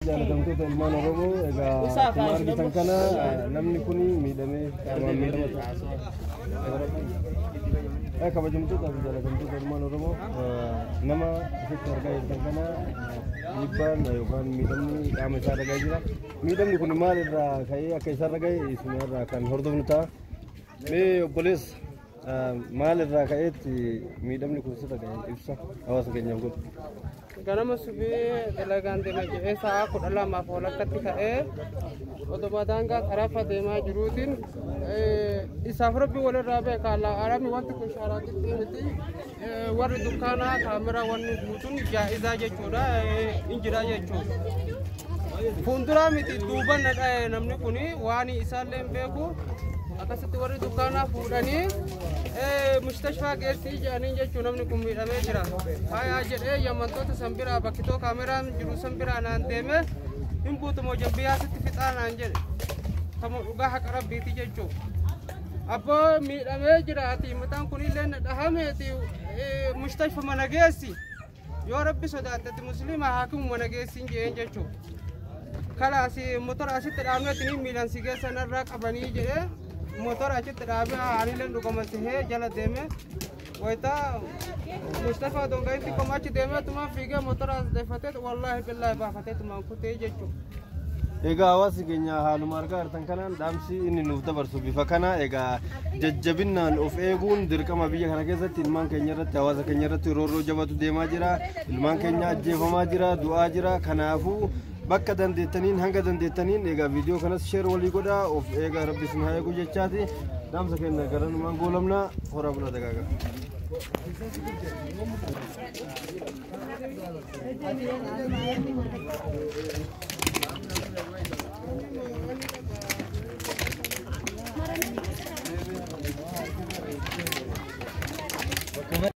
Jaalatamtoota ilmaan Oromoo, egaa akkuma argitan kana namni kun miidhamee qaamaan miidhama. Kabajamtoota fi jaalatamtoota ilmaan Oromoo, nama asitti argaa jirtan kana dhiibbaan yookaan miidhamni qaama isaa irra ga'ee jira. Miidhamni kun maal irraa ka'ee akka isarra ga'e isuma irraa kan hordofnu ta'a. Mee obboleessa, maal irraa ka'eetti miidhamni kun sirra ga'e, ibsa hawaasa keenyaaf godhu. Ganama subii dalagaan deema jedhee sa'a 12f walakkatti ka'ee oduma daangaa xarafa deemaa jiruutiin isaaf Rabbi walirraa beeka. Arabni wanti kun shaaraa qixxii miti. Warri dukkaanaa kaameraa wanni guutuun jaa'izaa jechuudha, injiraa jechuudha. Fuulduraa miti, duuba na dha'e namni kun, waan isaallee hin beeku. Akkasitti warri dukkaanaa fuudhanii mustashfaa geessii jedhanii jechuun namni kun miidhamee jira. Hayaa jedhee yamantoota san biraa bakkitoo kaameraan jiru san biraa naan deeme, hin buutumoo jambiyaa sitti fixaa naan jedhe. Tama dhugaa haqa Rabbiiti jechuudha. Abboo, miidhamee jira, ati mataan kun illee na dhahameeti, mustashfa mana geessi. Yoo Rabbi sodaatte musliima haakimu mana geessin jeen jechuudha. Kalaas motora asitti dhaabnetti ni miilan si geessa narraa qabanii jedhee motora achitti dhaabee anillee dhugama sihee jala deeme. Wayita Mustafaa Dongayitti koma achi deemee tumaan fiigee motora as deeffatee, wallaahi billaahi baafatee tumaan kutee jechuudha. Egaa hawaasni keenya haaluma argaa jirtan kanaan dhaamsi inni nuuf dabarsu bifa kana. Egaa jajjabinnaan of eeguun dirqama. Biyya kana keessatti ilmaan keenya irratti, hawaasa keenya irratti roorroo jabatu deemaa jira. Ilmaan keenya ajjeefamaa jira, du'aa jira. Kanaafuu bakka dandeettaniin, hanga dandeettaniin, egaa viidiyoo kanas share walii godhaa, of eegaa, Rabbi isin haa eegu jechaati. Dhaamsa keenya garanumaan goolamna, horaa bulaa dagaagaa.